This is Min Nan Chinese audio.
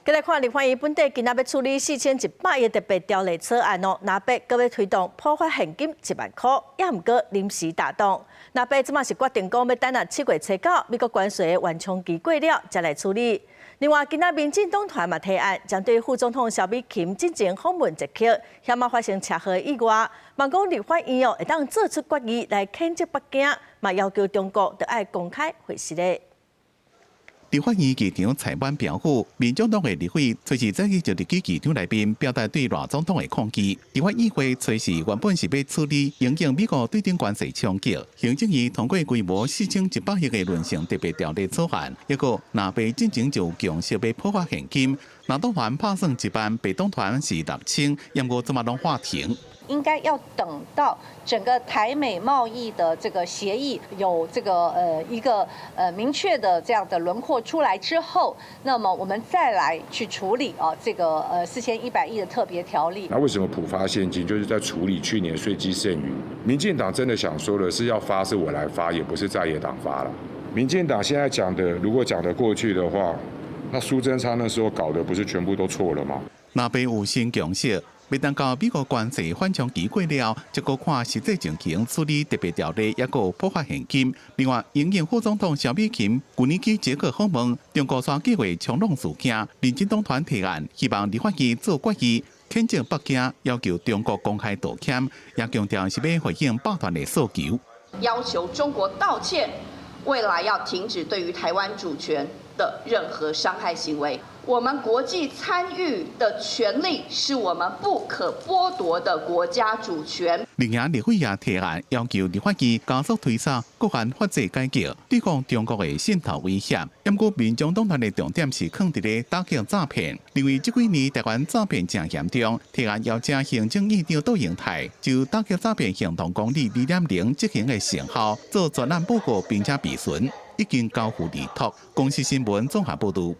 繼來看立法院本底今仔欲處理4100億特別條例草案哦，藍白閣欲推動普發現金1萬箍，也毋過臨時打擋。藍白這馬是決定講欲等啊7月初九美國關稅的緩衝期過了，才來處理。另外，今仔民進黨團嘛提案，針對副總統蕭美琴進前訪問捷克，險仔發生車禍意外，望講立法院哦會當做出決議來譴責北京，嘛要求中國著愛公開回實的。立法院議長蔡滿表示，民眾黨的立委隨時早起就入去議場內面表達對賴總統的抗議。立法院會隨時原本是欲處理因應美國對頂關稅衝擊，行政院通過規模4100億的崙成特別條例草案，抑閣藍白進前就共識欲普發現金，藍黨團拍算1萬，白黨團是6000，毋過這馬攏喊停。應該要等到整個台美貿易的這個協議有這個一個明確的這樣的輪廓出來之後，那麼我們再來去處理啊這個4100億的特別條例。那為什麼普發現金？就是在處理去年稅基剩餘。民進黨真的想說的是要發是我來發，也不是在野黨發了。民進黨現在講的，如果講得過去的話，那蘇貞昌那時候搞的不是全部都錯了嗎？藍白有新共識。欲等到美國關稅緩衝期過了，才閣看實際情形處理特別條例，抑閣普發現金。另外，因應副總統蕭美琴舊年去捷克訪問，中國煞計劃衝浪事件，民進黨團提案，希望立法院做決議，譴責北京，要求中國公開道歉，也強調是欲回應百團的訴求，要求中國道歉，未來要停止對於台灣主權的任何傷害行為。我們國際參與的權利是我們不可剝奪的國家主權。另外，立委也提案要求立法院加速推動國安法制改革，對抗中國的滲透威脅。不過，民眾黨團的重點是囥佇咧打擊詐騙，認為這幾年台灣詐騙誠嚴重，提案邀請行政院長杜英台就打擊詐騙行動綱領2.0執行的成效做專案報告，並且備詢，已經交付立托。公視新聞綜合報導。